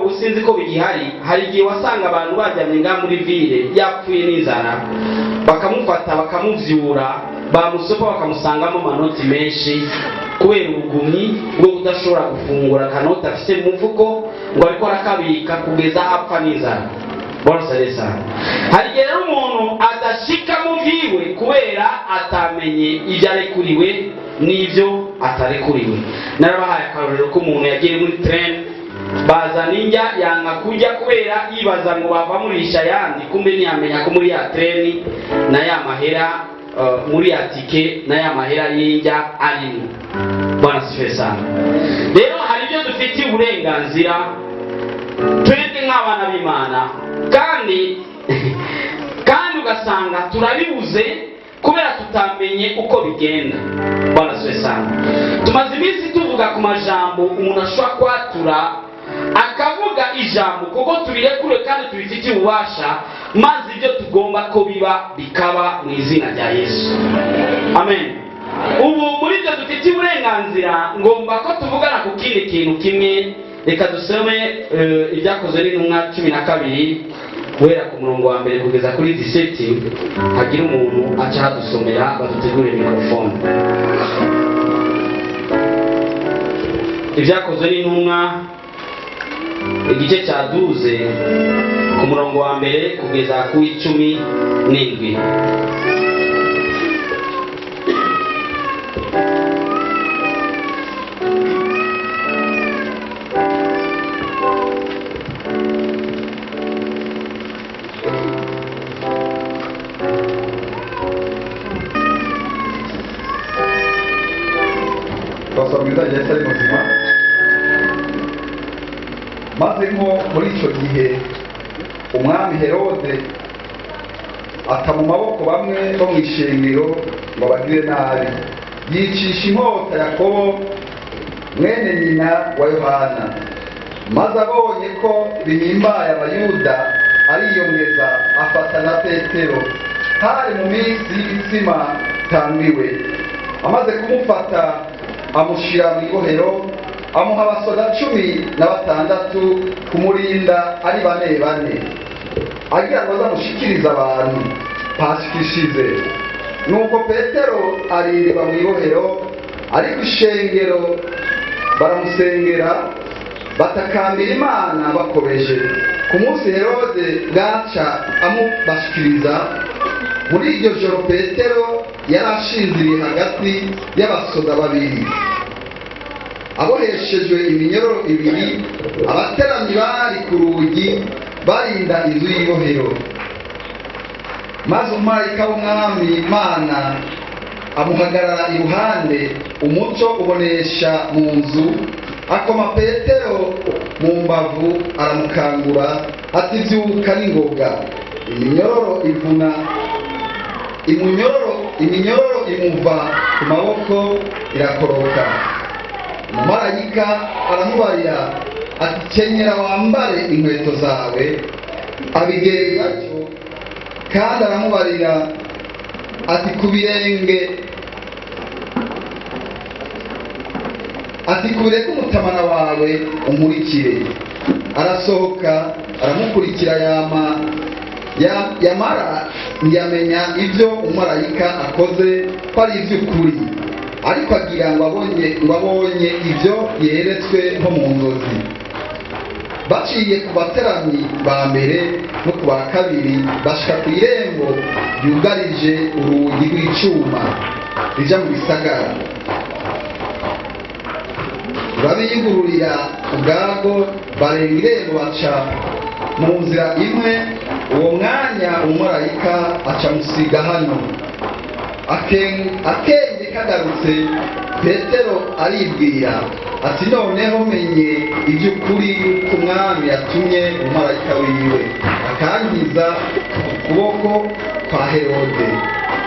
Mugabo ubu sinzi ko bigihari. Hari igihe wasanga abantu bajyanye ngaha muri ville yapfuye n'inzara, bakamufata bakamuvyura, bamusopa bakamusangamo amanoti menshi, kubera ubugumyi bwo kudashobora gufungura. Akanoti afise mu mufuko ngo ariko arakabika kugeza apfa n'inzara. Bwana sana. Hari igihe rero umuntu adashika mu vyiwe kubera atamenye ibyo arekuriwe n'ibyo atarekuriwe. Narabahaye akarorero k'umuntu yagiye muri train, bazana indya, yanga kurya kubera yibaza ngo bava murisha ayandi. Kumbe ntiyamenya ko muri ya train na ya mahera, muri ya ticket na ya mahera y'indya arimo. Bwana sifiwe sana. Rero hari ibyo dufitiye uburenganzira twebwe nk'abana b'Imana, kandi ugasanga turabibuze kubera tutamenye uko bigenda. Bwana sifiwe sana. Tumaze iminsi tuvuga ku majambo umuntu ashobora kwatura, akavuga ijambo kuko tubirekure kandi tubifitiye ububasha, maze ibyo tugomba ko biba bikaba mu izina rya Yesu. Amen. Ubu muri ibyo dufitiye uburenganzira, ngomba ko tuvugana ku kindi kintu kimwe. Reka dusome Ibyakozwe n'Intumwa 12, guhera ku murongo wa mbere kugeza kuri 17. Hagira umuntu aca hadusomera, badutegurire mikorofone. Ibyakozwe n'Intumwa igice cya 12, ku murongo wa mbere kugeza ku 17. Twasaba izina rya Yesu ari muzima. Maze nko muri icyo gihe umwami Herode ata mu maboko bamwe bo mu ishengero ngo abagire nabi, yicisha inkota Yakobo mwene nyina wa Yohana. Maze abonye ko bihimbaye Abayuda, ariyongeza afata na Petero. Hari mu minsi y'ibitsima tambiwe. Amaze kumufata amushyira mu ibohero, amuha abasoda 16 kumurinda ari bane bane, agira ngo azamushikirize abantu Pasika ishize. Nuko Petero arindirwa mu ibohero, ariko ishengero baramusengera, batakambira Imana bakomeje. Ku munsi Herode bwaca amubashikiriza, muri iryo joro Petero yari ashinziriye hagati y'abasoda babiri, aboheshejwe iminyororo ibiri. Abateramyi bari ku rugi barinda inzu y'ibohero. Maze umumarayika w'Umwami Imana amuhagarara iruhande, umuco ubonesha mu nzu, akoma Petero mu mbavu, aramukangura ati: "Byuka n'ingoga." Iminyororo ivuna imunyororo, iminyororo imuva ku maboko irakoroka. Umumarayika aramubarira ati: "Kenyera wambare inkweto zawe." Abigenza atyo. Kandi aramubarira ati ku birenge, ati: "Kubireke umutamana wawe unkurikire." Arasohoka aramukurikira, yama yamara ntiyamenya ibyo umumarayika akoze ko ari iby'ukuri, ariko agira ngo abonye ibyo yeretswe nko mu nzozi. Baciye ku bateramyi ba mbere no ku ba kabiri, bashika ku irembo ryugarije urugi rw'icuma rija mu gisagara, rurabiyugururira ubwabwo. Barenga irembo, baca mu nzira imwe. Uwo mwanya umumarayika aca musiga hano. Akenge kagarutse, Petero aribwira ati: "Noneho menye iby'ukuri yuko Umwami yatumye umumarayika wiwe akankiza ukuboko kwa Herode,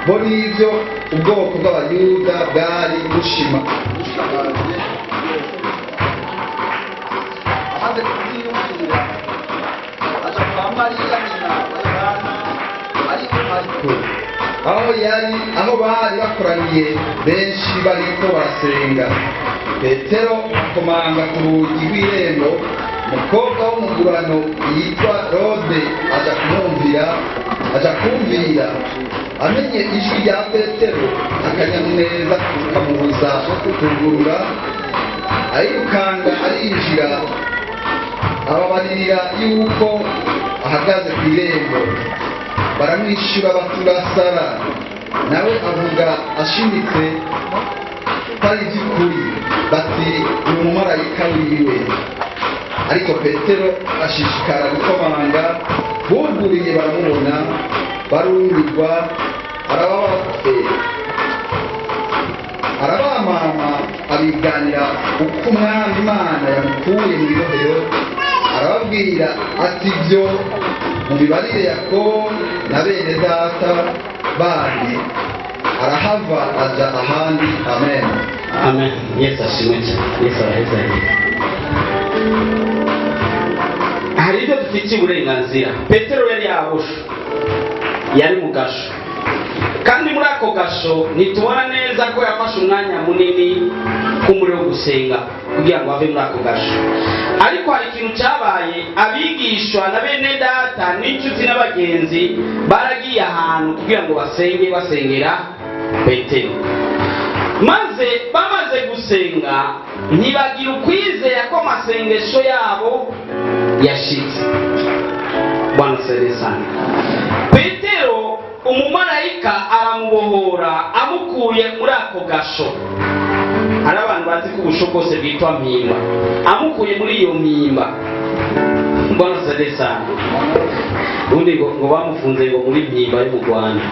bo n'ibyo ubwoko bw'Abayuda bwari bushima." Amaze kubyiyumvira aja kwa Mariya nyina wa Yohana ariko Mariko, aho yari, aho bari bakoraniye benshi bariko barasenga. Petero akomanga ku rugi rw'irembo. Umukobwa w'umugurano yitwa Rode aja kumwumvira, aja kumvira. Amenye ijwi rya Petero, akanyamuneza kamubuza kugurura, arirukanga arinjira, ababaririra yuko ahagaze ku irembo. Baramwishyura bati: "Urasara." Nawe avuga ashimitse ko ari iby'ukuri, bati: "Ni umumarayika wiwe." Ariko Petero ashishikara gukomanga. Buguriye baramubona, barumirwa. Arabamama, abiganira uko Umwami Imana yamukuye mu ibohero. Arababwira ati: "Ibyo mubibarire Yakobo na bene data bandi." Arahava aja ahandi. Amen. Amen. Yesu ashimwe cyane. Yesu araheza. Hari ibyo dufitiye uburenganzira. Petero yari yaboshwe, yari mu gasho, kandi muri ako gasho ntitubona neza ko yafashe umwanya munini k'umuriro wo gusenga kugira ngo ave muri ako gasho. Ariko hari ikintu cyabaye: abigishwa na bene data n'inshuti n'abagenzi baragiye ahantu kugira ngo basenge, basengera Petero. Maze bamaze gusenga, ntibagira ukwizera ko amasengesho yabo yashitse. Bwana sere sana. Petero, umumarayika aramubohora, amukuye muri ako gasho. Hari abantu bazi ko ubusho bwose bwitwa mpimba. Amukuye muri iyo mpimba. Bwana sere sana. Ubundi ngo bamufunze ngo muri mpimba yo mu Rwanda.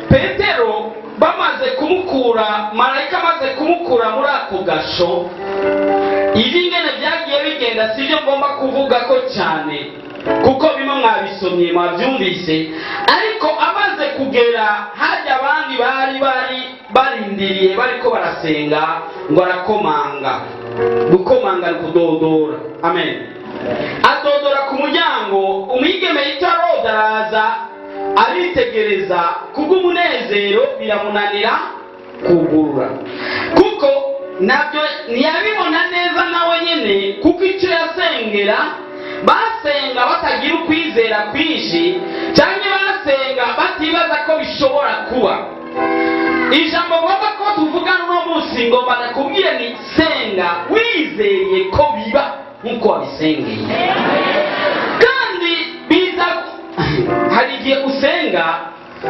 Petero bamaze kumukura, marayika amaze kumukura muri ako gasho, ibi ngene byagiye bigenda sibyo ngomba kuvuga ko cyane, kuko bimwe mwabisomye, mwabyumvise. Ariko amaze kugera hajya abandi bari barindiriye, bariko barasenga, ngo arakomanga. Gukomanga ni kudodora. Amen. Adodora ku muryango. Umwigeme yitwa Roda araza aritegereza, kubw'umunezero biramunanira kugurura, kuko nabyo ntiyabibona neza nawe nyine, kuko icyo yasengera, basenga batagira ukwizera kwinshi, cyangwa basenga batibaza ko bishobora kuba. Ijambo ngomba ko tuvugana uno munsi, ngomba nakubwire ni: senga wizeye ko biba nk'uko wabisengeye. Kandi biza, hari igihe usenga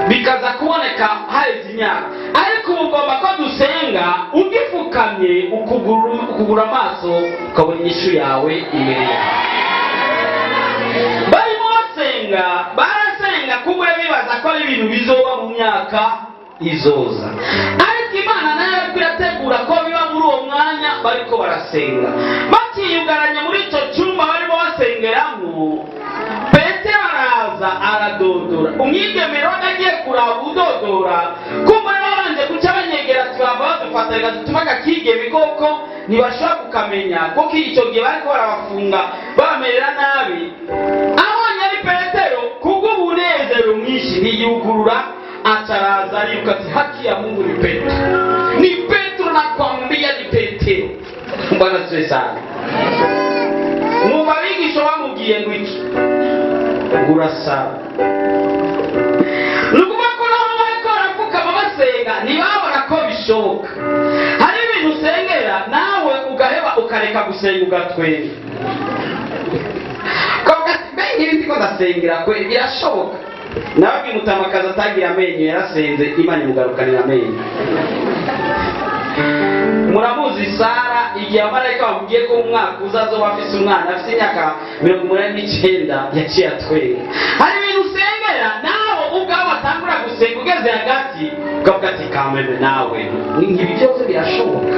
bikaza kuboneka haheze imyaka, ariko ubu ugomba ko dusenga ugipfukamye, ukugura amaso, ukabona inyishu yawe imbere yawe. Barimo basenga, barasenga kuko bibaza ko ari ibintu bizoba mu myaka izoza, ariko Imana nayo ariko irategura ko biba muri uwo mwanya bariko barasenga. Bakiyugaranye muri icyo cyumba barimo basengeramo, Petero araza aradodora. Umwigeme rero agiye kuraba udodora, kumva babanje guca banyegera ati: "Bava badufata, reka dutume akakigeme, koko ntibashobora kukamenya," kuko icyo gihe bariko barabafunga, babamerera nabi. Abonye ari Petero, kubw'umunezero mwinshi ntiyugurura, acaraza ariruka ati: "Haki ya Mungu, ni Petro, ni Petro, nakwambia ni Petero." Bwana siwe sana. Mwumva abigisha bamubwiye ngo iki? Ngo urasaba. Ni ukuvuga ko nabo bariko barapfukama basenga, ntibabona ko bishoboka. Hari ibintu usengera nawe ugaheba, ukareka gusenga, ugatwenga, ukavuga ati: "Mbe nk'ibi ndiko ndasengera kwe birashoboka?" Nawe mutamakazi atagira amenyo yarasenze, Imana imugarukanira amenyo. Muramuzi Sara, igihe abamarayika bamubwiye ko mu mwaka uza azoba afise umwana, afise imyaka 89, yaciye atwenga. Hari ibintu usengera nawe ubwawe watangura gusenga, ugeze hagati ukavuga ati: "Kameme nawe ibi byose birashoboka?"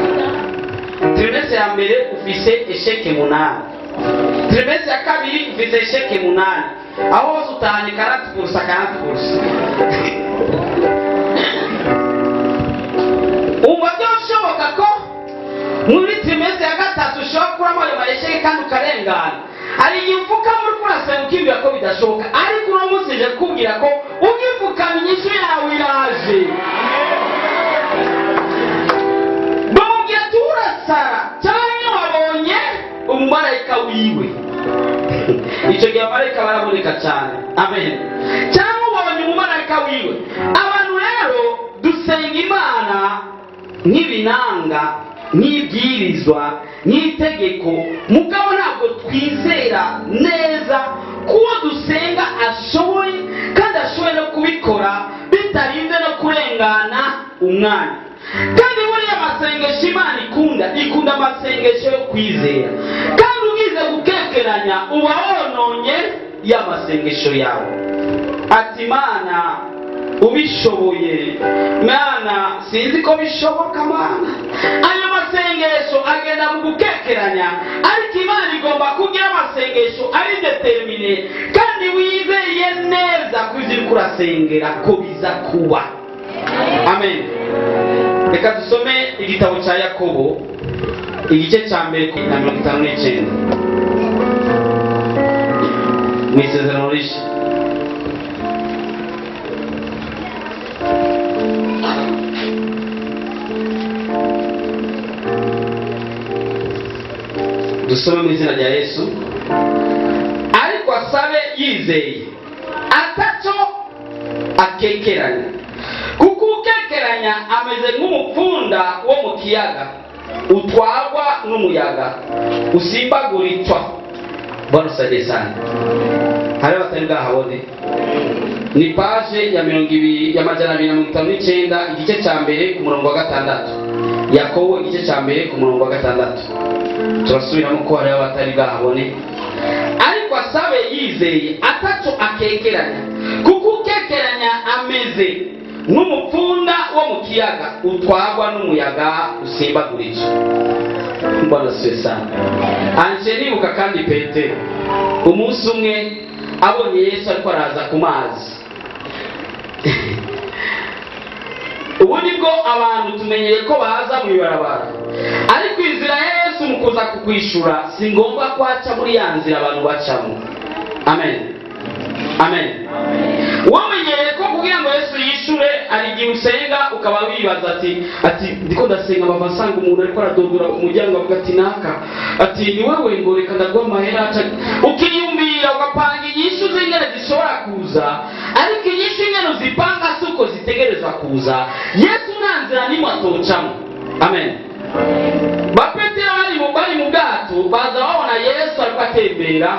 Trimestre ya mbere ufise échecs 8, trimestre ya kabiri ufise échecs 8, aho hose utahanye 40%, 40%. Umva byoshoboka ko muri trimestre ya gatatu ushobora kuramo ayo ma échecs kandi ukarengana? Hari igihe upfukama uriko urasenga, ukibwira ko bidashoboka, ariko uno munsi nje kukubwira ko ugipfukama inyishu yawe iraje. Urasara cyangwa wabonye umumarayika wiwe. Icyo gihe abamarayika baraboneka cyane. Amen. Cyangwa ubonye umumarayika wiwe. Abantu rero dusenga Imana nk'ibinanga, nk'ibwirizwa, nk'itegeko, mugabo ntabwo twizera neza kuwo dusenga ashoboye, kandi ashoboye no kubikora bitarinze no kurengana umwanya. Kandi buriya amasengesho Imana ikunda amasengesho yo kwizera. Kandi ugize gukekeranya uba wononye ya masengesho yawe. Ati Imana ubishoboye, Mana sinzi ko bishoboka Mana. Ayo masengesho agenda mu gukekeranya, ariko Imana igomba kugira amasengesho ari déterminé kandi wizeye neza ko ibyo uriko urasengera ko biza kuba. Amen. Reka dusome igitabo cya Yakobo igice cya 1 na 59 mu Isezerano Rishya. Dusome mu izina rya Yesu. Ariko asabe yizeye ataco akekeranya, kuko ukekeranya ameze nk'umupfunda wo mu kiyaga utwagwa n'umuyaga usimbaguritwa. Bwana usaidie sana. Hari abatari bwahabone. Ni page ya 259 igice cya 1 ku murongo wa 6. Yakobo igice cya 1 ku murongo wa 6. Turasubiramo ko hari abatari bwahabone. Ariko asabe yizeye ataco akekeranya, kuko ukekeranya ameze nk'umupfunda wo mu kiyaga utwagwa n'umuyaga usimbaguritse. Bwana asifiwe sana. Anje nibuka kandi Petero umunsi umwe abonye Yesu ariko araza ku mazi. Ubu nibwo abantu tumenyeye ko baza mu ibarabara, ariko inzira ya Yesu mu kuza kukwishura si ngombwa ko aca muri ya nzira abantu bacamo. Amen. Amen. Wamenyereye ko kugira ngo Yesu yishure ari igihe usenga ukaba wibaza ati ndiko ndasenga bava nsanga umuntu ariko aradodora umuryango avuga ati naka, ati ni wewe, ngo reka ndaguha amahera, ukiyumvira ugapanga inyishu z'ingene zishobora kuza, ariko inyishu ingene uzipanga si uko zitegerezwa kuza. Yesu nta nzira n'imwe atocamo. Amen. Ba Petero bari mu bwato baza babona Yesu ariko atembera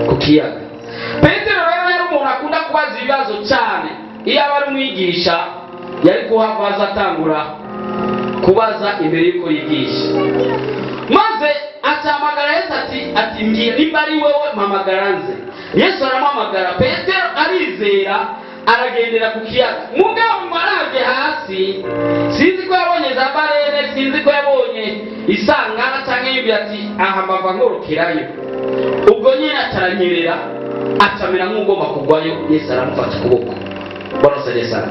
ku kiyaga. Petero rero yari umuntu akunda kubaza ibibazo cyane. Iyo aba ari umwigisha yari kuhava aza atangura kubaza imbere y'uko yigisha. Maze acahamagara Yesu ati mbwira nimba ari wowe mpamagara nze. Yesu aramuhamagara, Petero arizera aragendera ku kiyaga. Mugabo aravye hasi, sinzi ko yabonye za barene, sinzi ko yabonye isangana canke yibwira ati aha mbava nkorokerayo. Ubwo nyine ataranyerera atamera nk'ugomba kugwayo. Yesu aramufata ukuboko. Bwana asifiwe sana.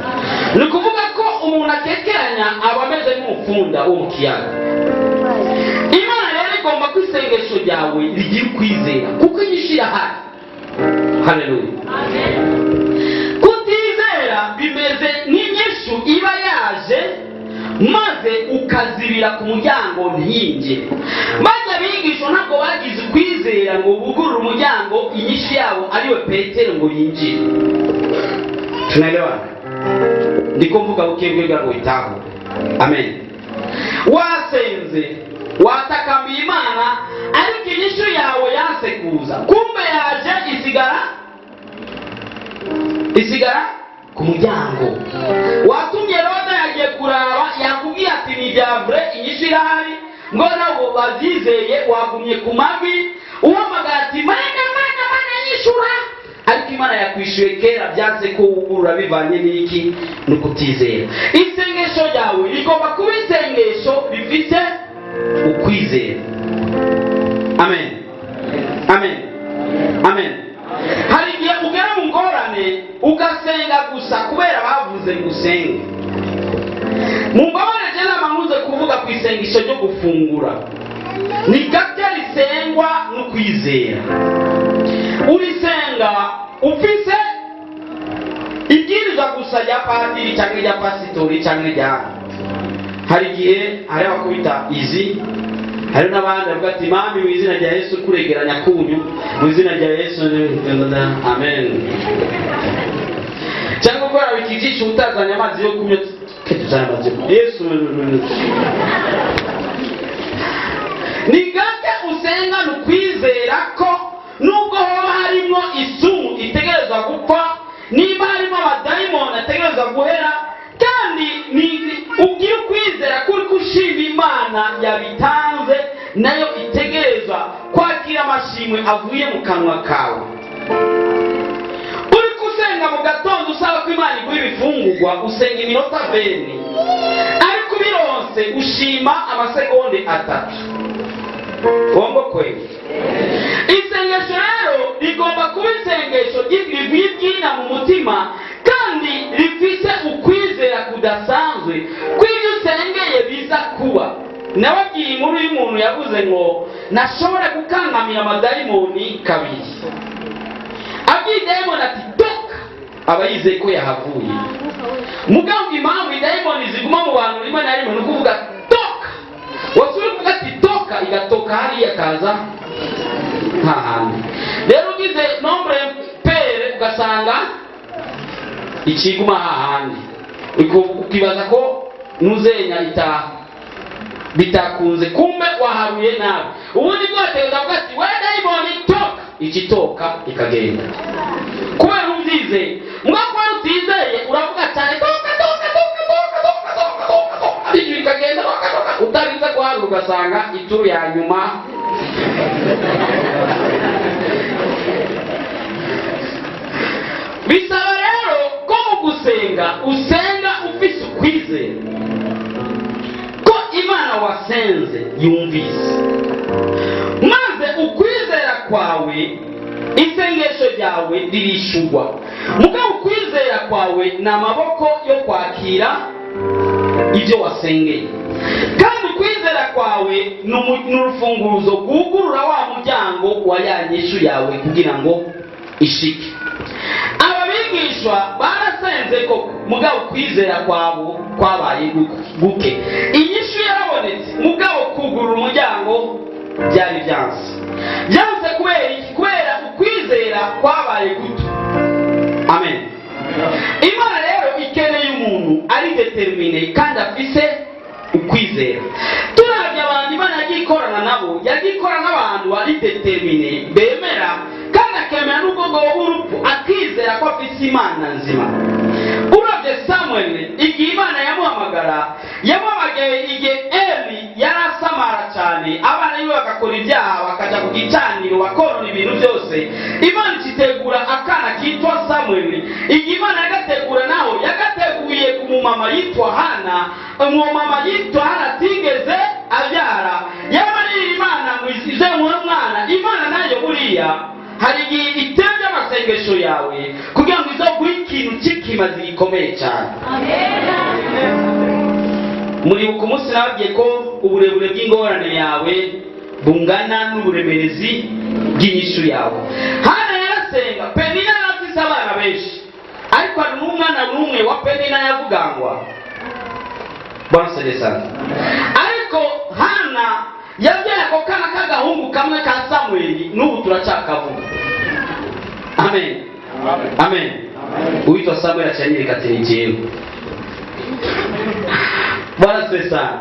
Ni ukuvuga ko umuntu akekeranya aba ameze nk'umupfunda wo mu kiyaga. Imana rero igomba ko isengesho ryawe rigira ukwizera, kuko inyishu irahari. Haleluya. Kutizera bimeze nk'inyishu iba yaje maze ukazibira ku muryango ntiyinjire. Maze abigisha ntabwo bagize ukwizera ngo bugurure umuryango inyishu yabo ariwe Petero ngo yinjire. Tunaelewana? Ndiko mvuga buke bwa ngo itaho. Amen. Wasenze watakambiye Imana, ariko inyishu yawe yanse kuza. Kumbe yaje isigara ku muryango. Watumye Roda yagiye kuraba, yakubwiye ati ni bya vrai, inyishu irahari, ngo nabo bazizeye, wagumye ku mavi uhamagara ati Mana Mana Mana yishura, ariko Imana yakwishuye kera, byanse ko wugurura bivanye n'iki? Ni ukutizera. Isengesho ryawe rigomba kuba isengesho rifite ukwizera. Amen. Amen. Amen. Hari igihe ugera mu ngorane ugasenga gusa kubera bavuze ngo usenge. Mumbabarire, je namanuze kuvuga ku isengesho ryo gufungura. Ni gake risengwa no kwizera. Urisenga ufise ibwirizwa gusa rya padiri cyangwa rya pasitori cyangwa rya. Hari igihe hari abakubita izi, hari n'abandi bavuga ati: "Mami, mu izina rya Yesu, kuregeranya kunyu mu izina rya Yesu, amen." Cyangwa gukora ikijisho utazanye amazi yo kunywa, tuzanye amazi yo kunywa, Yesu. Ni gake usengana ukwizera ko nubwo hoba harimo isumu itegerezwa gupfa, niba harimo abadayimoni ategerezwa guhera, kandi ugira ukwizera kuri gushima Imana yabitanze, nayo itegerezwa kwakira amashimwe avuye mu kanwa kawe. Uri gusenga mu gatondo usaba ko Imana iguha ibifungurwa, usenga iminota 20, ariko ubironse ushima amasegonde 3. Bongo kweli? Isengesho rero rigomba kuba isengesho rivuye ibyina mu mutima kandi rifise ukwizera kudasanzwe kw'ibyo usengeye biza kuba. Nababwiye inkuru y'umuntu yavuze ngo nashobora gukankamira amadayimoni kabiri. Abwiye idayimoni ati: "Toka," aba yizeye ko yahavuye. Mugabo impamvu idayimoni ziguma mu bantu rimwe na rimwe ni ukuvuga "toka", wasubira kuvuga ati "toka", igatoka hariya akaza nta hantu. Rero ugize nombre pair, ugasanga ikiguma hahandi, ukibaza ko nuzenya ita bitakunze, kumbe waharuye nabi. Ubundi bwategereza avuga ati: "We dayimoni, toka," ikitoka ikagenda kubera ubyizeye. Mbwa kubera utizeye, uravuga cyane: "Toka, toka, toka, toka, toka, toka, toka, toka," ijwi rikagenda, "toka, toka," utarinze guharura ugasanga ituru ya nyuma. Bisaba rero ko mu gusenga usenga ufise ukwizera ko Imana wasenze yumvise, maze ukwizera kwawe, isengesho ryawe ririshurwa. Mugabo ukwizera kwawe ni amaboko yo kwakira ibyo wasengeye, kandi ukwizera kwawe ni urufunguzo rwugurura wa muryango wa ya nyishu yawe kugira ngo ishike. Aba bigishwa barasenze koko, mugabo kwizera kwabo kwabaye guke. Inyishu yarabonetse, mugabo kugurura umuryango byari byanze. Byanze kubera iki? Kubera ukwizera kwabaye guto. Amen. Imana rero ikeneye umuntu ari déterminé kandi afise ukwizera. Turabye abantu Imana yagiye ikorana nabo, yagiye ikorana n'abantu bari déterminé, bemera kandi akemera n'ubwo bwoba urupfu, akizera ko afise Imana nzima. Urabye Samuel, igihe Imana yamuhamagara, yamuhamagaye igihe Eli yari asamara cyane, abana biwe bagakora ibyaha, bakaja ku gicaniro, bakonona ibintu byose. Imana ikitegura akana kitwa Samuel. Igihe Imana yagategura, naho yagateguye ku mumama yitwa Hana. Umumama yitwa Hana atigeze abyara, yabarira Imana ngo ize muhe umwana. Imana nayo buriya hari igihe itebye amasengesho yawe kugira ngo izoguhe ikintu cy'ikimazi gikomeye cyane. Muribuka umunsi nababwiye ko uburebure bw'ingorane yawe bungana n'uburemerezi bw'inyishu yawe. Hana yarasenga. Penina yarafise abana benshi, ariko hari n'umwana n'umwe wa Penina yavugangwa. Bwana sana. Ariko Hana yabyaye ako kana k'agahungu kamwe ka Samweli, n'ubu turacakavuga. Amen, amen. Uwitwa Samuel acanyereka ati: "Ni jewe." Bwana sana.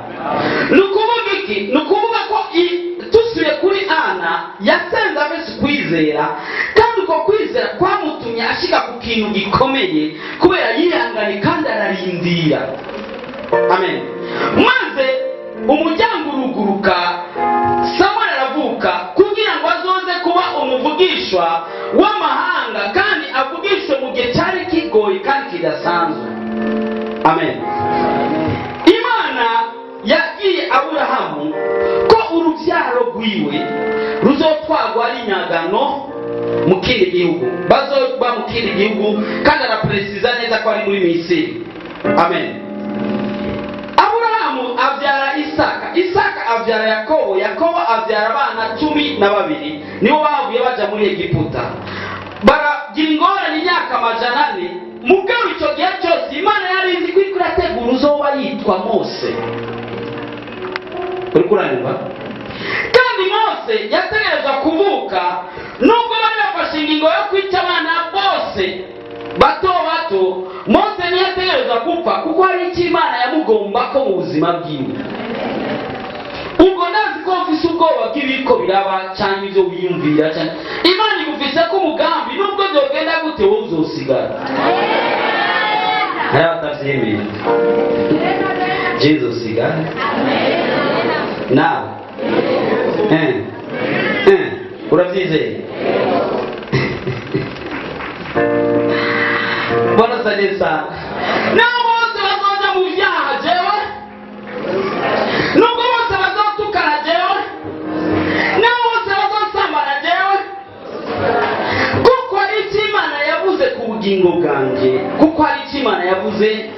Ni ukuvuga iki? Ni ukuvuga ko dusubiye kuri Ana, yasenze afise ukwizera, kandi uko kwizera kwamutumye ashika ku kintu gikomeye kubera yihanganye kandi ararindira. Amen. Maze umuryango uruguruka, Samuel aravuka kugira ngo azoze kuba umuvugishwa w'amahanga, kandi avugishwe mu gihe cyari kigoye kandi kidasanzwe. Amen. Imana yabwiye Aburahamu ko urubyaro rwiwe ruzotwarwa ari inyagano mu kindi gihugu, bazoba mu kindi gihugu, kandi araperesiza neza ko ari muri Misiri. Amen. Aburahamu abyara Isaka, Isaka abyara Yakobo, Yakobo abyara abana 12, nibo bavuye baja muri Egiputa, baragira ingorane imyaka 400. Mugabo icyo gihe cyose Imana yari izi ko iriko irategura uzoba yitwa Mose. Uri kuranyumva? Kandi Mose yategerezwa kuvuka, nubwo bari bafashe ingingo yo kwica abana bose bato bato. Mose ntiyategerezwa gupfa, kuko hari icyo Imana yamugomba ko mu buzima bwiwe. Ubwo ndazi ko ufise ubwoba bw'ibiriko biraba cyangwa ibyo wiyumvira cyane. Imana igufise ko umugambi, nubwo byogenda gute, wowe uzosigara. Hari abatavyemeye. Je nzosigara nawe. Uravyizeye? Bwana saidie sana. Nabo bose bazoja mu vyaha, jewe, nubwo bose bazotukana, jewe, nabo bose bazosambana, jewe, kuko hari icyo Imana yavuze ku bugingo bwanjye, kuko hari icyo Imana yavuze.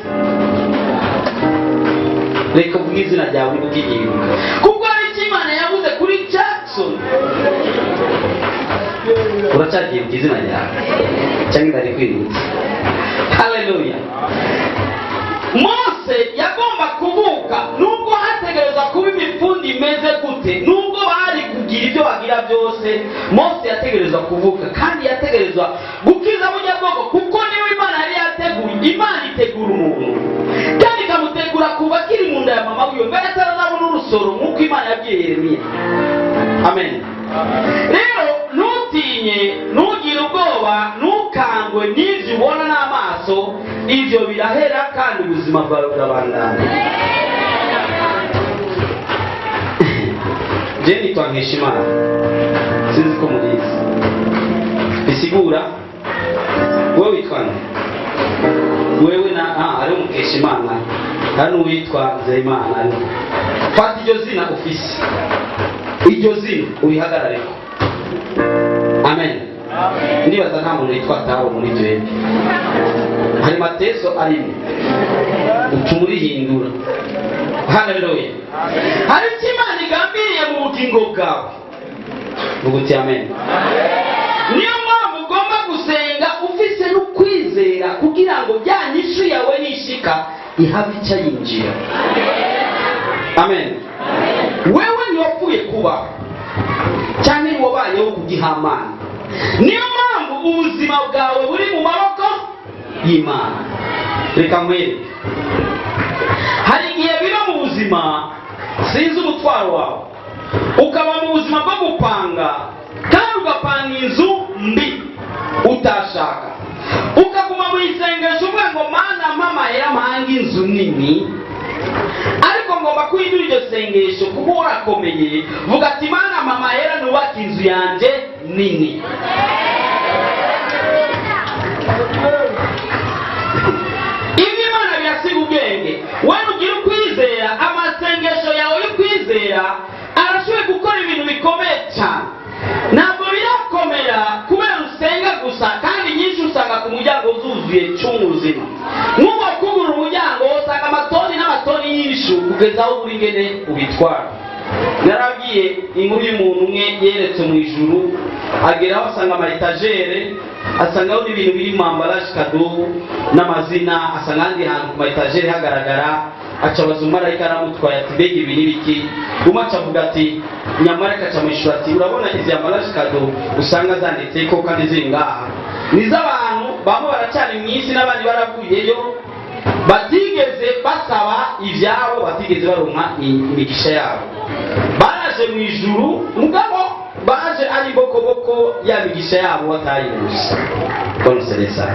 Reka uvuge izina ryawe ubwiyibuka, kuko hari icyo Imana yavuze kuri Jackson. Uracyagiye ku izina ryawe cyangwa ndari kwibutsa? Haleluya. Mose yagomba kuvuka, nubwo hategereza kuba imipfundi imeze gute, nubwo bari kugira ibyo bagira byose, Mose yategerezwa kuvuka, kandi yategerezwa gukiza burya bwoko, kuko niwe Imana yari yateguye. Imana itegura umuntu kandi ikamutegura kuva akiri mu nda ya mama wiwe, mbere atarazabona urusoro, nk'uko Imana yabwiye Yeremiya. Amen. Rero ntutinye, ntugire ubwoba, ntukangwe n'ibyo ubona n'amaso. Ibyo birahera kandi ubuzima bwawe burabandana. Je nitwa Nkeshimana, sinzi ko mubizi. Bisigura wowe witwa nde? Wewe na ari Mukeshimana, hari n'uwitwa Nzeyimana. Fata iryo zina ufise, iryo zina urihagarareko. Amen. Ndibaza nta muntu witwa Taro muri twebwe. Hari Mateso arimo, utuma urihindura. Haleluya. Hari icyo Imana igambiriye mu bugingo bwawe. Vuga uti amen. Niyo mpamvu ugomba gusenga ufise n'ukwizera, kugira ngo ya nyishu yawe nishika ihave ica yinjira. Amen. Wewe ntiwapfuye kuba cyangwa ntiwabayeho kugihamana. Niyo mpamvu ubuzima bwawe buri mu maboko y'Imana. Reka nkwereke, hari igihe biba mu buzima, sinzi umutwaro wawe, ukaba mu buzima bwo gupanga, kandi ugapanga inzu mbi utashaka, ukaguma mu isengesho uvuga ngo Mana mpa amahera mpanga inzu nini, ariko ngomba kwindura iryo sengesho kuko urakomeye. Vuga ati Mana mpa amahera nubake inzu yanjye nini. Ibyo Imana birasiga ubwenge. Wewe ugira ukwizera, amasengesho yawe y'ukwizera arashoboye gukora ibintu bikomeye cyane. Ntabwo birakomera kubera usenga gusa, kandi nyinshi usanga ku muryango zuzuye cy'ubuzima. Nk'uko kubura umuryango usanga amatoni n'amatoni y'inyishu kugeza aho uri ngene ubitwara. Narabwiye inkuru y'umuntu umwe yeretse mu ijuru, ageraho asanga ama etagere, asangaho n'ibintu biri mu ambaraje kado n'amazina, asanga ahandi hantu ku ma etagere hagaragara. Acabaza umumarayika aramutwaye ati mbega ibi ni biki? Umwe acavuga ati nyamarayika acamwishura ati urabona izi ambaraje kado usanga zanditseko kandi ziri ngaha ni z'abantu bamwe baracyari mu isi n'abandi baravuyeyo, batigeze basaba ibyabo, batigeze baronka imigisha yabo. Baraje mu ijuru, mugabo baje ari bokoboko, ya migisha yabo batayibuse. Bonusereza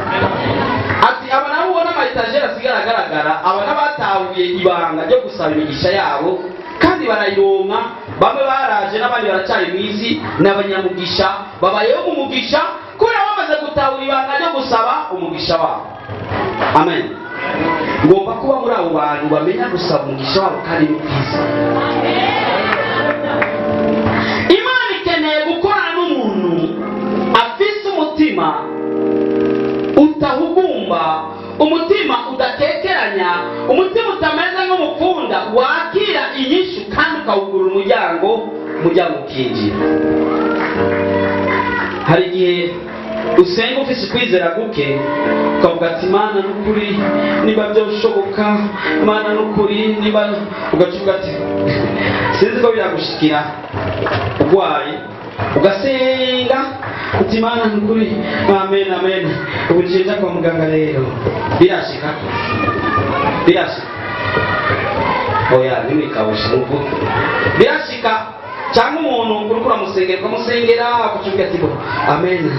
ati aba nabo ubona ama etagere asigara agaragara, aba n'abatahuye ibanga ryo gusaba imigisha yabo kandi barayironka. Bamwe baraje n'abandi baracyari mu isi, n'abanyamugisha babayeho mu mugisha kubera bamaze gutahura ibanga ryo gusaba umugisha wabo. Amen. Ngomba kuba muri abo bantu bamenya gusaba umugisha wabo kandi ni bwiza. Imana ikeneye gukorana n'umuntu afise umutima utahugumba, umutima udakekeranya, umutima utameze nk'umupfunda, wakira inyishu kandi ukawugura umuryango, umuryango ukinjira. Hari igihe Usenga ufise ukwizera guke, ukavuga ati: "Mana, n'ukuri niba byoshoboka, Mana, n'ukuri niba", ugaca uvuga ati, sinzi ko biragushikira, urwaye ugasenga uti: "Mana, n'ukuri, amen, amen, ubu nje kwa muganga." Rero birashika, birashika. Oya, ntimwikawushe, muvuge birashika. Cyangwa umuntu uriko uramusengera, ukamusengera, ukacuvuga ati: "Bo, amen,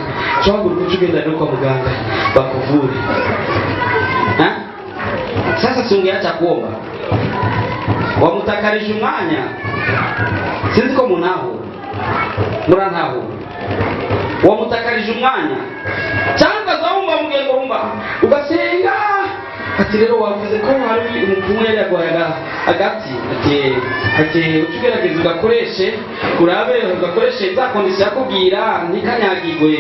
cwahaguruka uca ugenda rero kwa muganga bakuvure." Ha? Sasa si ungeacha kuomba, wamutakarije umwanya. Sinzi ko munaho, murantaho. Wamutakarije umwanya. Cyangwa ukaza wumva mugiye ngo wumva ugasenga ati: "Rero wavuze ko hari umupfumu yari yaguhaye agati", ati: "Uca ugerageza ugakoreshe, urabe ugakoreshe za conditions yakubwira, ntikanyagigwe."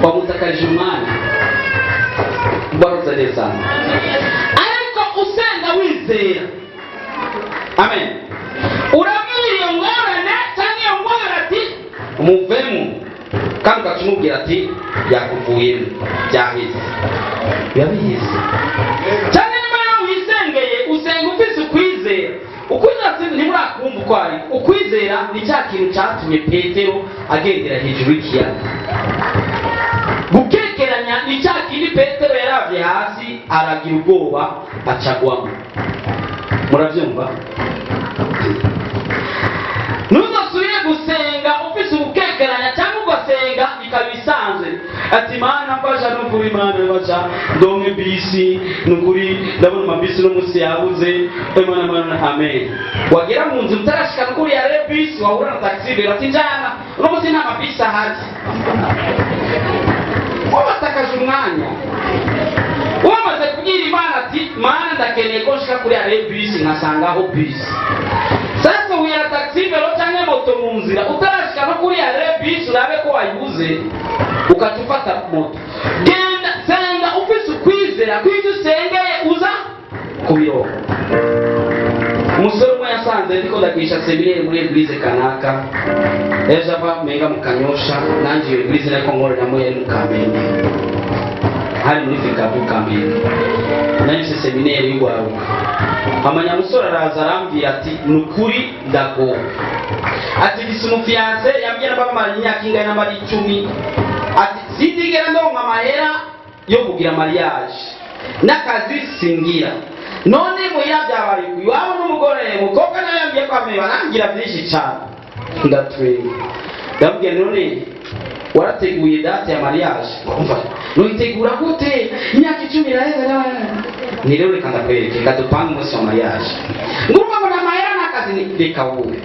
Wamutakarije umwanya. Baroza neza. Ariko usenga wizera, amen, urabwira iyo ngorane cyangwa iyo ngorane ati: "Muvemo", kandi ugaca umubwira ati: "Yakuvuyemo, byaheze, biba biheze." Cyangwa niba rero wisengeye, usenga ufise ukwizera. Ukwizera ntimurakumva uko ari. Ukwizera ni cya kintu cyatumye Petero agendera hejuru y'ikiyaga. Gukekeranya ni cya kindi Petero yaravye hasi aragira ubwoba, acagwamo. Murabyumva? Ntuzasubire gusenga ufise ugukekeranya, cyangwa ugasenga bikaba ibisanzwe, ati: "Mana mfasha, nukuri Mana mfasha ndonke bisi, nukuri ndabona amabisi no munsi yabuze. Mana, Mana, amen." Wagera mu nzu utarashika nukuri yare bisi, wahura na taxi vélo ati: "Njana, uno munsi nta mabisi ahari." Wabatakaje umwanya. Wamaze kubwira Imana ati: "Mana, ndakeneye ko nshika kuri arrêt bisi nkasangaho bisi." Sasa uya taxi vélo cyangwa moto mu nzira, utarashika no kuri arrêt bisi urabe ko wayibuze, ukaca ufata moto. Genda senga ufise ukwizera ko ibyo usengeye uza kubironka. Umusore umwe yasanze ndiko ndagisha séminaire muri église kanaka, ejo ava menga mu Kanyosha. Nanjye iyo église nariko nkoreramo yari mu Kamenge, hari muri Fikabu Kamenge. Nari mfise séminaire y'ugwaruka. Amanyamusore araza arambwira ati: "Ni ukuri ndagowe", ati: "Mfise umu fiancé", yambwira bamaranye imyaka ingana n'amara 10, ati: "Sindigera ndonka amahera yo kugira mariage, n'akazi singira. None muhira byabaye uku, iwabo n'umugore, umukobwa nawe yambwiye ko ameye, barangira byinshi cyane." Ndatwenga, ndamubwira: "None warateguye date ya mariage?" "Umva, nuyitegura gute? Imyaka 10 iraheze." Ni rero reka ndakwereke, reka dupange umunsi wa mariage. Ngurumva ngo namahera n'akazi, ni reka wowe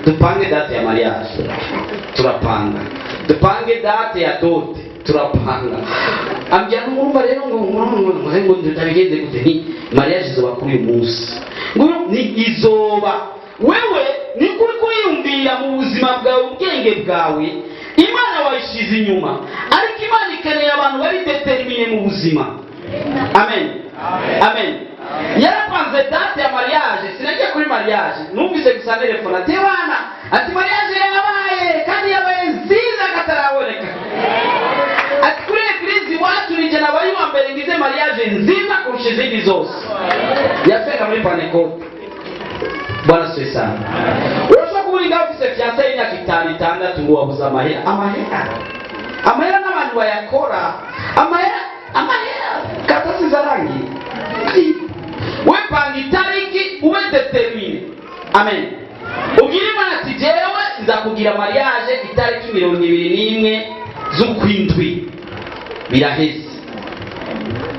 dupange date ya mariage. Turapanga, dupange date ya dot, turapanga. Ambwira ngo: "Urumva rero", ngo ngo ndabigenze gute? Ni mariage izoba kuri uyu munsi. Ngo ni izoba. Wewe ni kuri kuriyumvira mu buzima bwawe, ubwenge bwawe, Imana wayishize inyuma. Ariko Imana ikeneye abantu bari déterminés mu buzima. Amen, amen. Yarapanze date ya mariage. Sinagiye kuri mariage, numvise gusa telefone ati: "Bana", ati: "Mariage yabaye kandi yabaye nziza kataraboneka", ati: "Kuri église iwacu nije nabaye uwa mbere ngize mariage nziza kurusha izindi zose." Yasenga muri Pentecôte. Bwana asifiwe sana. Urashobora kuba uri ngaho ufise fiancé y'imyaka 5, 6, ngo wabuze amahera. Amahera, amahera n'abantu bayakora. Amahera, amahera katasi zarangiye. We panga itariki, ube déterminé. Amen. Ubwire Imana ati: "Jewe nza kugira mariage itariki 21 z'ukwindwi." Biraheze,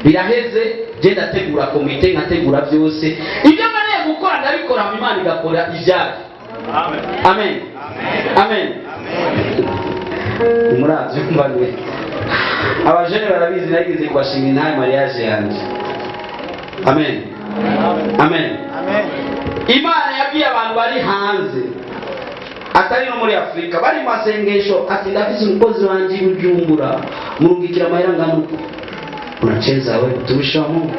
biraheze. Je ndategura komite, nkategura byose. Ibyo nkeneye gukora ndabikora, hama Imana igakora ibyayo. Amen, amen. Murabyumva neza? Abajene barabizi, nagize kubashinga intahe mariage yanjye. Amen, amen. Imana yabwiye abantu bari hanze, atari no muri Afurika, bari mu masengesho, ati: "Ndafise umukozi wanje i Bujumbura, murungikira amahera angana uko." Unacheza wewe, mtumishi wa Mungu?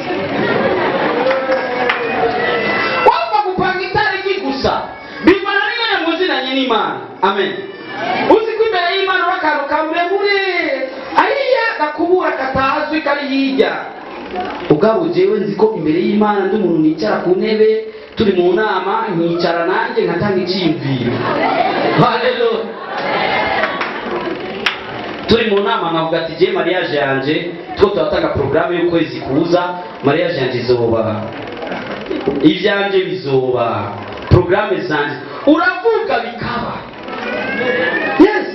Wapfa gupanga itariki gusa, bivana n'ingene muzinanye n'Imana. Amen. Uzi ko imbere y'Imana uri akantu kaburebure ariya gakubura katazwi kari hirya. Ubwabo jewe nzi ko imbere y'Imana ndi umuntu nicara ku ntebe, turi mu nama nkicara nanjye nkatanga icyiyumviro. Haleluya! Turi mu nama nkavuga ati: "Je mariage yanje, two turatanga porogaramu y'ukwezi kuza, mariage yanje izoba, ivyanje bizoba, porogaramu zanje." Uravuga bikaba. Yes,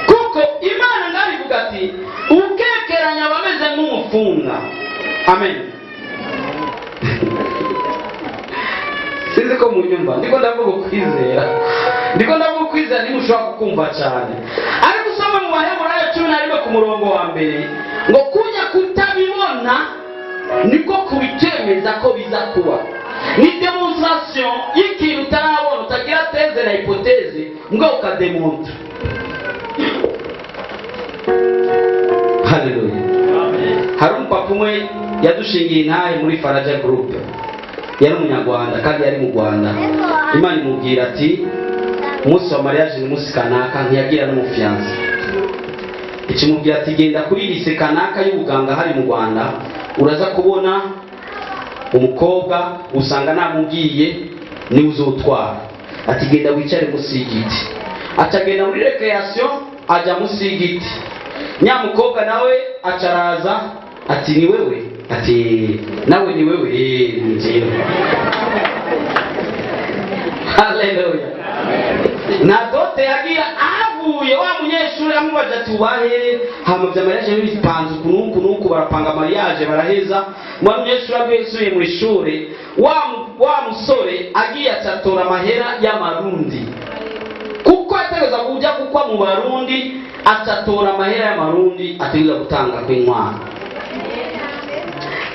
kuko Imana ngabivuga ati: "Ukekeranya abameze nk'umufunga." Amen. Sinzi ko munyumva. Ndiko ndavuga ukwizera, ndiko ndavuga ukwizera, ntimushobora kukumva cyane. Ariko usoma mu Baheburayo 11 ku murongo wa mbere ngo: "Kujya kutabibona niko kubikemeza ko biza kuba." Ni démonstration y'ikintu utarabona, utagira thèse na hypothèse, mbwa ukademontra. Haleluya! Hari umupapa umwe yadushingiye intahe muri Faraja Group, yari umunyarwanda kandi yari mu Rwanda. Imana imubwira ati: "Umunsi wa mariage ni umunsi kanaka." Ntiyagira n'umufiancé. Ikimubwira ati: "Genda kuri lycée kanaka y'ubuganga hari mu Rwanda, uraza kubona umukobwa, usanga namubwiye, niwe uzotwara." Ati: "Genda wicare munsi y'igiti." Acagenda muri récréation, ajya munsi y'igiti. Nyamukobwa nawe acaraza ati: "Ni wewe?" Ati: "Nawe ni wewe?" "Eh, ni jewe." Haleluya! Na dot yagira ahavuye, wa munyeshuri amubaza ati: "Ubahe hama vya mariage bipanze uku nuku nuku?" Barapanga mariage, baraheza. Wa munyeshuri avuye asubiye mu ishuri, wa musore agiye acatora amahera y'amarundi, kuko ategereza kuja kukwa mu Barundi, acatora amahera y'amarundi ategereza gutanga kw'intwaro.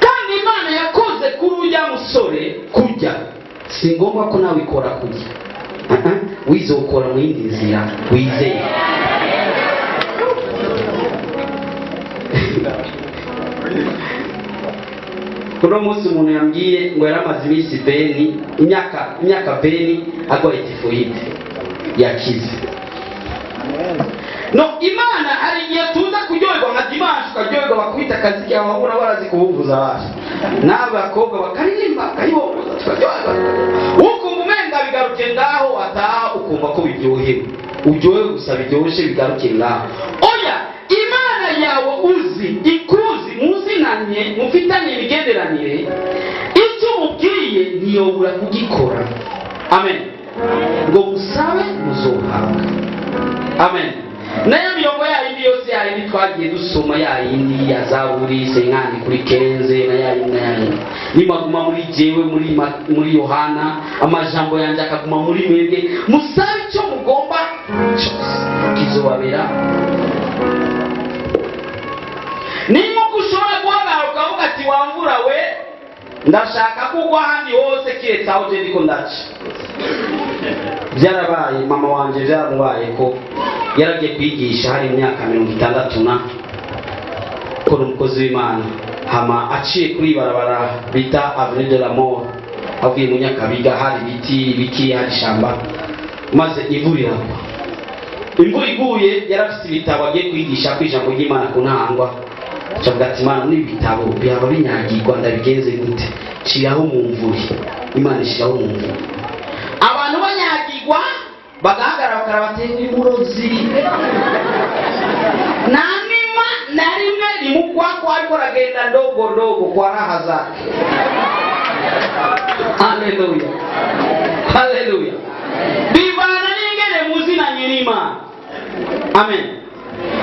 Kandi Imana yakoze kuri ujya musore kurya, si ngombwa ko nawe ikora kurya. Wizokora mu yindi nzira wizeye. Uno munsi umuntu yambwiye ngo yari amaze iminsi beni, imyaka beni arwaye typhoïde, yakize. No Imana hari igihe tuza kuryoherwa nka dimanche, ukaryoherwa, bakubita akazi kawe, wabona barazi kubuvuza baje n'abakobwa bakaririmba bakayibongoza, tukaryoherwa, ukumva umenga bigaruke ngaho, wataha ukumva ko biryohewe, uryohewe gusa, biryoshye, bigaruke ngaho. Oya, Imana yawe uzi, ikuzi, muzinanye, mufitanye imigenderanire, icyo umubwiye ntiyobura kugikora. Amen. Ngo: "Musabe muzohabwa." Amen. Nayo mirongo yayindi yose, yayindi twagiye dusoma, yayindi ya Zaburi 50 kuri 15, na yayindi na yayindi: "Nimaguma muri jewe," muri Yohana, "amajambo yanjye akaguma muri mwebwe, musabe icyo mugomba cyose kizobabera." Ni nk'uko ushobora guhagarara ukavuga ati: "Wamvura we, ndashaka kugwa ahandi hose kiretse aho je ndiko ndaca." Byarabaye, mama wanje byaramubaye ko yaragiye kwigisha hari imyaka 60 na ko ni umukozi w'Imana. Hama aciye kuri barabara bita Avenue de la Mort, avuye mu Nyakabiga, hari ibiti biki, hari ishamba, maze imvura iragwa. Imvura iguye, yarafise ibitabo agiye kwigisha ku ijambo ry'Imana ku Ntahangwa. Acavuga ati: "Imana, n'ibitabo byaba binyagirwa, ndabigenze gute? Shiraho mu mvuri." Imana ishiraho mu mvuri, abantu banyagirwa bagahagarara bakaraba ati: "Ni murozi, nta nima na rimwe rimugwako, ariko aragenda ndogo ndogo kwa raha zake." Haleluya, haleluya! Bivana n'ingene muzinanye n'Imana. Amen.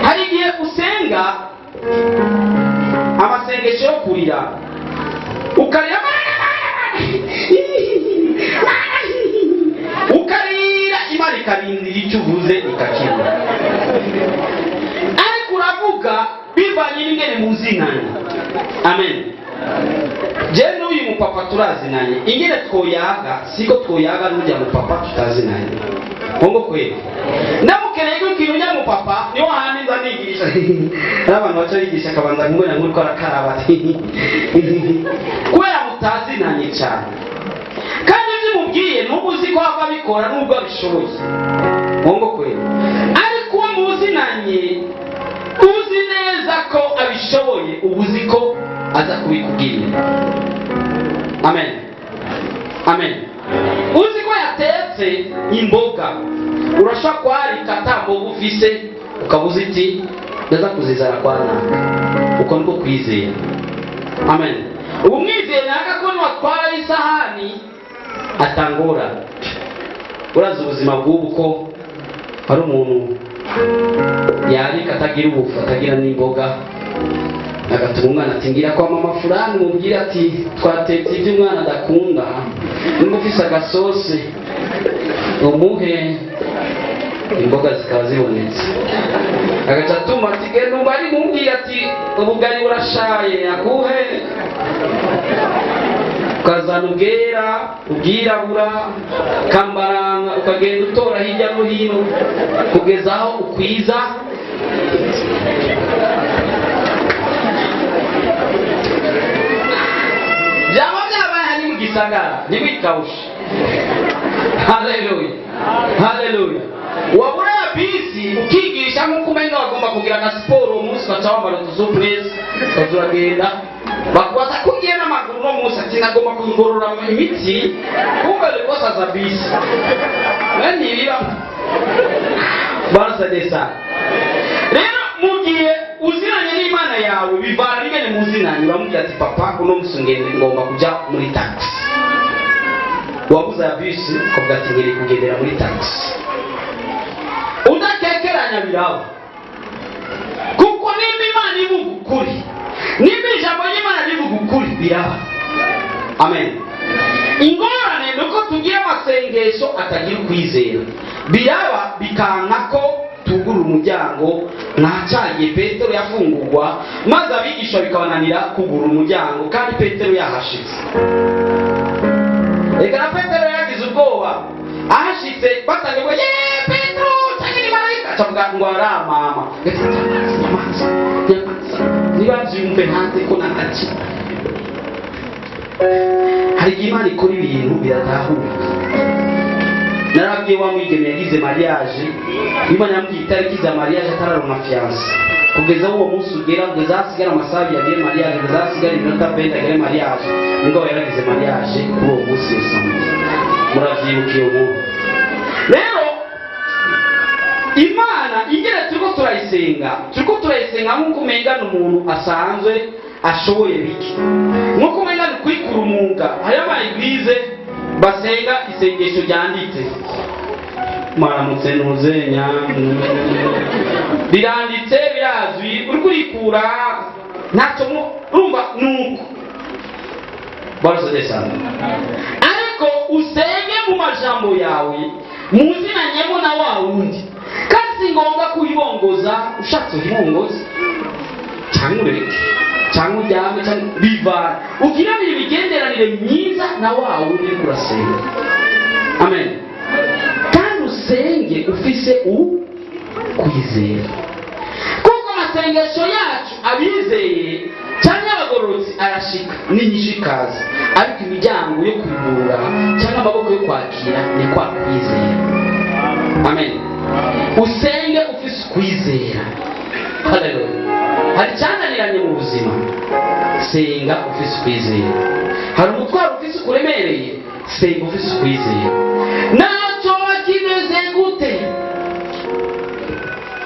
Hari igihe usenga amasengesho yo kurira, ukarira, ukarira, Imana ikarindira icyo uvuze ikakibura. Ariko uravuga bivanye n'ingene muzinanye. Amen. Je n'uyu mupapa turazinanye, ingene twoyaga siko twoyaga n'ujya mupapa tutazinanye. Bongo kweli, ndamukeneye ko ikintu ujya mupapa niho handi nza nigisha n'abantu baca bigisha, akabanza kumubona nk'uriko arakaraba ati kubera mutazinanye cyane. Kandi ibyo umubwiye nubwo uzi ko ava abikora, nubwo abishoboye. Bongo kweli? Ariko uwo muzinanye Muzinanye, uzi neza ko abishoboye, uba uzi ko aza kubikubwira. Amen, amen. Uzi ko yatetse imboga, urashobora kwarika ata mboga ufise, ukaba uzi iti ndaza kuzizana kwa naka. Uko niko kwizera. Amen. Ubu mwizeye naka ko niwatwara isahani atangora. Urazi ubuzima bw'ubu ko hari umuntu yarika atagira ubufu, atagira n'imboga, agatuma umwana ati ngira kwa mama fulani mubwire ati twatetse ibyo umwana adakunda, nimba ufise agasose umuhe, imboga zikaba zibonetse. Agaca atuma ati genda umbari mubwire ati ubugari burashaye akuhe, ukazana ubwera, ubwirabura, kambaranga, ukagenda utora hirya no hino kugeza aho ukwiza. Byaba byabaye hari mu gisagara ntibikawushe. Haleluya, haleluya. Wabura ya bisi ukigisha nk'uko umenga bagomba kugira nka siporo uwo munsi, ugaca wambara utusupresi ukaza uragenda, bakubaza ko ugiye n'amaguru uno munsi, ati nagomba kugorora imitsi, kumbe rwose aza bisi mwene ibiba barasadesa. Rero mu gihe uziranye n'Imana yawe bivana n'ingene muzinanye, uramubwira ati papa uno munsi ngende ngomba kuja muri taxi. Wabuze ya bisi ukavuga ati ngiye kugendera muri taxi, udakekeranya biraba. Kuko nimba Imana ivuga ukuri, nimba ijambo ry'Imana rivuga ukuri, biraba. Amen. Ingorane ni uko tugira amasengesho atagira ukwizera, biraba bikanka ko tugura umuryango. Nkacagiye Petero yafungurwa maze abigisha bikabananira kugura umuryango kandi Petero yahashitse. Reka na Petero yagize ubwoba ahashitse, batangiye ngo ye Petero cyangwa ni marayika, acavuga ngo aramama nyamaza nyamaza, nibabyumve hanze ko nakaci. Hari igihe Imana ikora ibintu biratahurika. Narabwiye wa mwigeme yagize mariage, Imana yamubwiye itariki za mariage atararonka fiance, kugeza uwo munsi ugera, kugeza hasigara amasaha abiri agere mariage, kugeza hasigara iminota 20 agere mariage, mugabo yaragize mariage kuri uwo munsi wa samedi. Muravyibuka iyo nkuru. Rero Imana ingene turiko turayisenga, turiko turayisenga nk'uko umenga ni umuntu asanzwe ashoboye bike, nk'uko umenga ni kwikura umwuga. Hariho ama eglise basenga isengesho ryanditse, mwaramutse ntuzenya, biranditse birazwi, uri kurikura ntacyo urumva nuko barasodesana. Ariko usenge mu majambo yawe muzinanyemo na wa wundi, kandi si ngombwa kuyibongoza. Ushatse uyibongoza cyangwa ureke cyangwa uryame cyangwa bivana, ugiranire imigenderanire myiza na wa wundi uriko urasenga. Amen. Kandi usenge ufise ukwizera, kuko amasengesho yacu abizeye cyangwa abagororotsi arashika n'inyishu ikaza, ariko imiryango yo kuyigura cyangwa amaboko yo kwakira ni kwa kwizera. Amen. Usenge ufise ukwizera. Haleluya. Hari icyananiranye mu buzima, senga ufise ukwizera. Hari umutwaro ufise ukuremereye, senga ufise ukwizera. Ntacyo kimeze gute.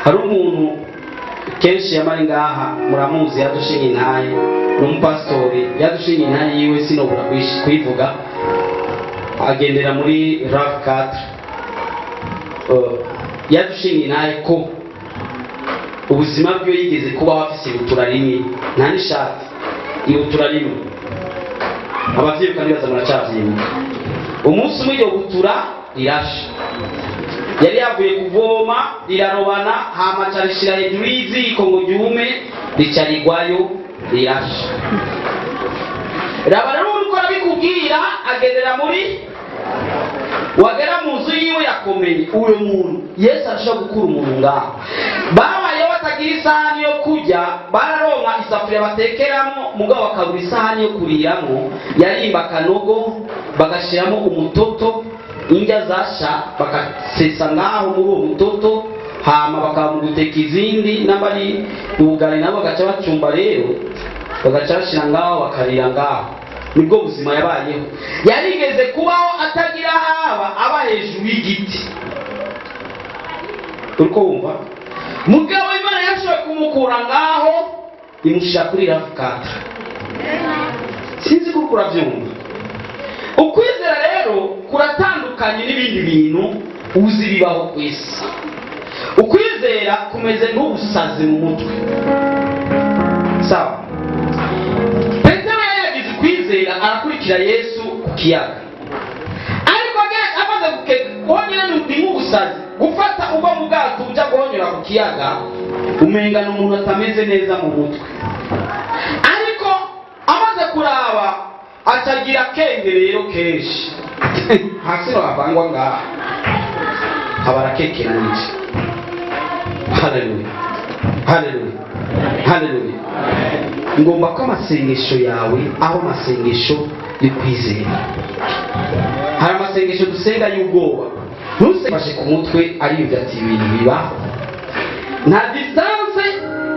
Hari umuntu kenshi yamara ngaha muramuzi, yadushinga intaye, ni umupasitori yadushinga intaye yiwe, sinobura kuyivuga, agendera muri RAV4. Yadushinga intaye ko ubuzima bwe yigeze kubaho afise ibutura rimwe, nta n'ishati, ibutura rimwe. Abavyibuka nibaza muracavyibuka. Umunsi umwe iryo butura rirasha, yari yavuye kuvoma, rirarobana, hama aca rishira hejuru y'iziko ngo ryume, rica rigwayo rirasha. Raba rero uriko arabikubwira agendera muri wagera mu nzu yiwe yakomeye. Uyo muntu Yesu arashobora gukura umuntu ngaho. Babayeho batagira isahani yo kurya, bararonka isafuriya batekeramo, mugabo bakabura isahani yo kuriramo. Yarimba akanogo bagashiramo umutoto, indya zasha bakasesa ngaho muri uwo mutoto, Hama bakamuguteka izindi n'abari ubugari nabo bagaca bacumba rero, bagaca bashira ngaho, bakarira ngaho. Nibwo buzima yabayeho. Yarigeze kubaho atagira haba, aba hejuru y'igiti. Uriko wumva? Mugabo Imana yashoboye kumukura ngaho, imushyira kuri RAV4. Sinzi kuko urabyumva. Ukwizera rero kuratandukanye n'ibindi bintu uzi bibaho ku isi. Ukwizera kumeze nk'ubusazi mu mutwe. Sawa, Petero yari yagize ukwizera, arakurikira Yesu ku kiyaga, ariko amaze honyine ni nk'ubusazi gufata uva mu bwato ujya guhonyora ku kiyaga, umenga ni umuntu atameze neza mu mutwe. Ariko amaze kuraba, atagira akenge rero kenshi hasi wavangwa ngaha, aba arakekeranije. Haleluya, haleluya, haleluya! Ngomba ko amasengesho yawe aba amasengesho yo kwizera. Hari amasengesho dusenga y'ubwoba. Ntusefashe ku mutwe, ariyumvira ati: "Ibintu bibaho nta distance."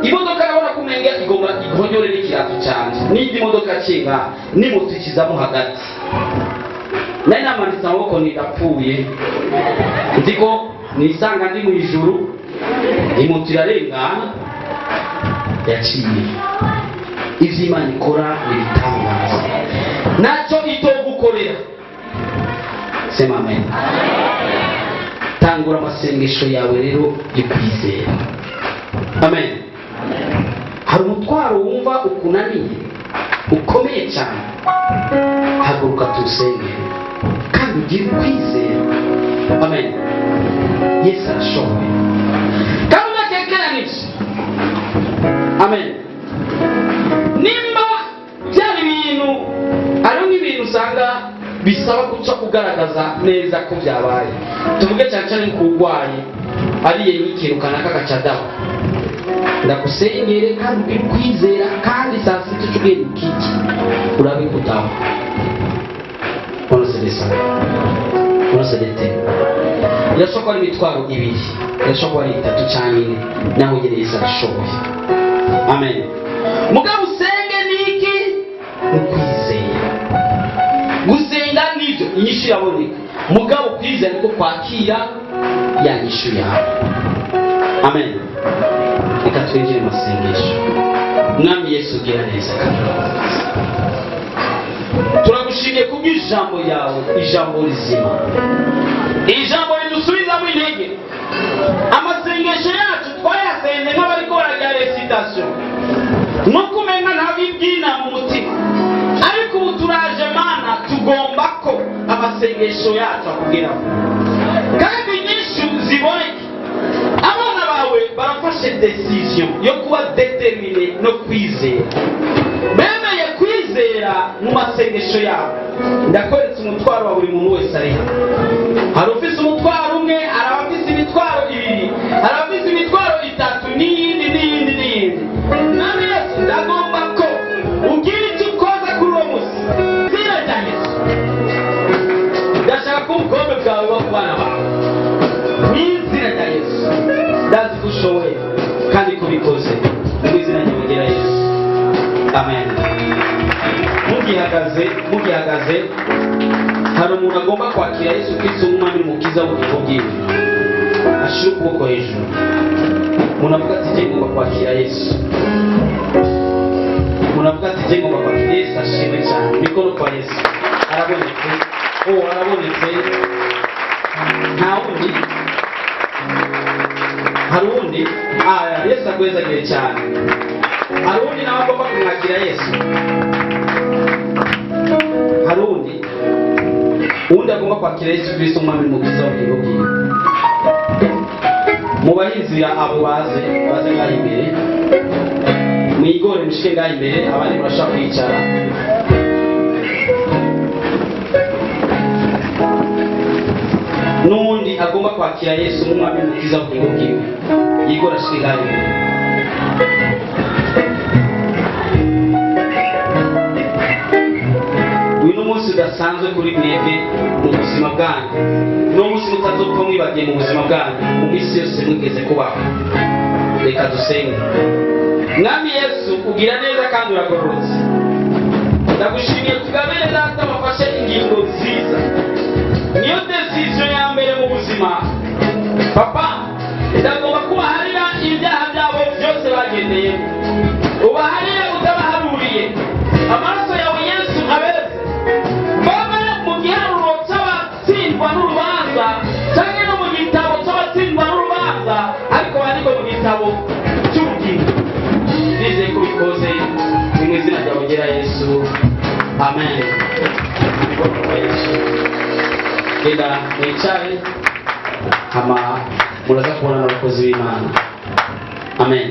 Imodoka arabona ko umenga igomba ihonyore n'ikirato cyanjye n'indi modoka kinga n'imoto ikizamo hagati. Nari namanitse amaboko, nidapfuye, nzi ko nisanga ndi mu ijuru. Imoto irarengana, yaciye. Ivyo Imana ikora ni ibitangaza, ntacyo itogukorera. Sema amen. Tangura amasengesho yawe rero yo kwizera. Amen. Hari umutwaro wumva ukunaniye ukomeye cyane, haguruka tuwusenge kandi ugire ukwizera. Amen. Yesu arashoboye kandi udakekeranije. Amen. Nimba byari ibintu, hariho nk'ibintu usanga bisaba guca kugaragaza neza ko byabaye. Tuvuge cyane cyane nk'urwaye ariye nk'ikintu kanaka agaca adaha. Ndagusengere kandi ugire ukwizera, kandi saa sita uca ugenda ukiki urabikutaho. Onosedesa onosedete. Irashobora kuba ari imitwaro ibiri, irashobora kuba ari itatu cyangwa ine, naho nyine Yesu arashoboye. Amen. Mugabo usenge niki? Ukwizera. Gusenga nibyo, inyishu iraboneka. Mugabo kwizera niko kwakira ya nyishu yawe. Amen. Reka twinjire mu masengesho. Mwami Yesu, ugira neza kandi urababaza. Turagushimiye kubw'ijambo yawe, ijambo rizima, ijambo ridusubizamo intege. Amasengesho yacu twayasenze nk'abariko barajya récitation, nuko umenga ntabibyina mu mutima. Ariko ubu turaje, Mana, tugomba ko amasengesho yacu akugeraho kandi inyishu ziboneke. Abana bawe barafashe décision yo kuba déterminé no kwizera, bemeye kwizera mu masengesho yabo. Ndakweretse umutwaro wa buri muntu wese ari hano. Hari ufise umutwaro umwe, hari abafise imitwaro ibiri, hari abafise imitwaro itatu, n'iyindi, n'iyindi, n'iyindi. Mwami Yesu, ndagomba ko ugira icyo ukoza kuri uwo munsi. Izina rya Yesu, ndashaka ko ubukombe bwawe buba ku bana bawe mu izina rya Yesu. Ndazi ko ushoboye kandi ko ubikoze, mu izina ryawe Yesu, amen. Mugihagaze, mugihagaze, hari umuntu agomba kwakira Yesu Kristo nk'umwami n'umukiza w'ubugingo bwiwe, ashira ukuboko hejuru. Umuntu avuga ati: "Jye ngomba kwakira Yesu." Umuntu avuga ati: "Jye ngomba kwakira Yesu." Ashimwe cyane. Mikono kwa Yesu. Arabonetse. Oh, arabonetse. Nta wundi? Hari uwundi? Ah, Yesu akwezagire cyane. Hari uwundi nawe agomba kumwakira Yesu? Hari uwundi, uwundi agomba kwakira Yesu Kristo umwami n'umukiza w'ubugingo bwiwe? Mubahe inzira abo, baze, baze ngaho imbere, mwigore mushike ngaho imbere. Abandi murashobora kwicara. N'uwundi agomba kwakira Yesu nk'umwami n'umukiza w'ubugingo bwiwe, yigore ashike ngaho imbere. Uyu Uyu ni umunsi udasanzwe kuri mwebwe mu buzima bwanyu, ni umunsi mutazopfa mwibagiye mu buzima bwanyu, mu minsi yose mwigeze kubaho. Reka dusenge. Mwami Yesu, ugira neza kandi uragororotse. Ndagushimiye kubwa bene data bafashe ingingo nziza, niyo décision ya mbere mu buzima. Papa, ndagomba kubaharira ibyaha byabo byose bagendeyemo, ubaharire utabaharuriye. Amaraso yawe Yesu abeze, babe mu giharuro cy'abatsindwa n'urubanza cyangwa no mu gitabo cy'abatsindwa n'urubanza, ariko bandikwe mu gitabo cy'ubugingo. Nizeye ko ubikoze, ni mu izina ryawe ryera Yesu, amen. Yesu, genda mwicare, hama muraza kubona n'abakozi b'Imana. Amen.